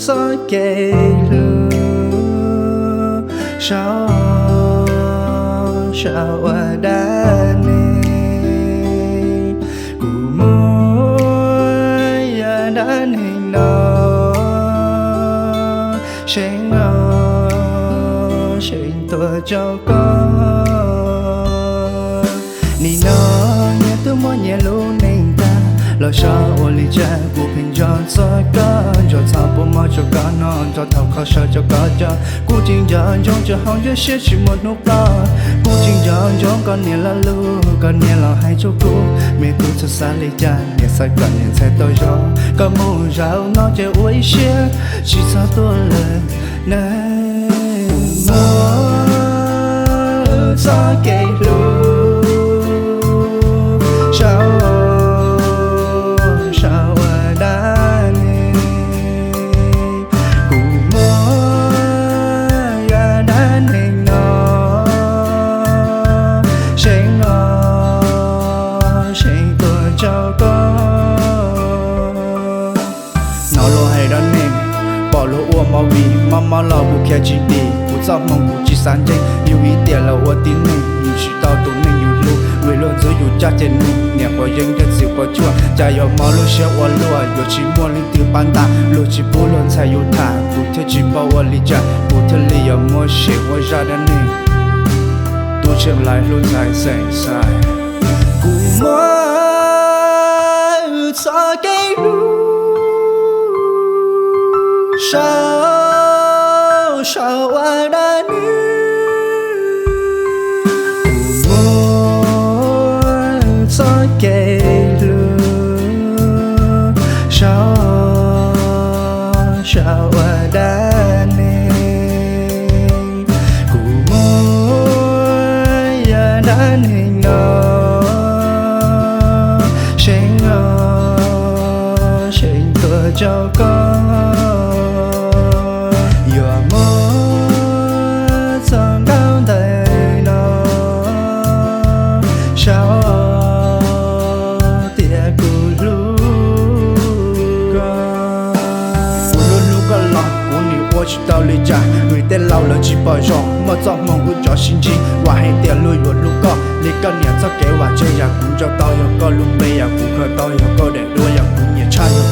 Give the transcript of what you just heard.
txoj kev hlub, sau, sau ua dab neeg. Kuv muab yog dab neeg no, seev los seev tuaj rau koj. Nim no nyias twb muaj nyias lub neej tag, los saib ua li cas kuv pheej nco txog koj. Nco txog puas mob rau koj no, nco thaum kho sawv rau koj cov. Kuv tseem nco ntsoov tseem hauv nruab siab tsis muaj hnub ploj. Kuv tseem nco ntsoov koj niam lo lus, koj niam los hais rau kuv, me tub txhob xav li cas, niam xav kom niam ntxhais tau zoo. Koj mus zaum no ces ua ib siab tsis txhob tuaj lawm na. Kuv muab txoj kev hlub, sau, sau ua dab neeg. Kuv muab yog dab neeg no, seev los seev tuaj rau koj. Hnov luag hais dab neeg, pom luag ua movie, mob mob los kuv khiav tsis dim. Kuv txoj hmoo kuv tsis xav ntseeg, yus ib tiam los ua tib neeg, yus tsis tau tus neeg yus hlub. Vim luag ntxub yus caj ces neeg, niam quav yeeb ntiaj txiv quav tshuaj, cas yuav mob lub siab ua luaj. Yuav tsis muaj leej twg pab ntas, luag tsis pub luag ntxhais yus tham, kuv thiaj tsis paub ua li cas, kuv thiaj li yuav muab seev ua zaj dab neeg. Tub Tsheej Lais hlub ntxhais xeem Xais. Kuv muab txoj kev hlub, sau, sau ua dab neeg. Kuv muab txoj kev hlub, sau, sau ua dab neeg. Kuv muab yog dab neeg no, seev los seev tuaj rau koj. Yuav muab txoj nkauj ntawv no, sau tias kuv hlub koj. Kuv hlub hlub koj los kuv nim ua tsis tau li cas, vim tej laus lawv tsis pom zoo. Muaj txoj hmoo wb rov sib ntsib, vam hais tias luag yuav hlub koj li koj niam txoj kev vam. Tseg yam kuv nco tau yog koj lub npe, yam kuv khaws tau yog koj daim duab, yam kuv nyiam tshaj yog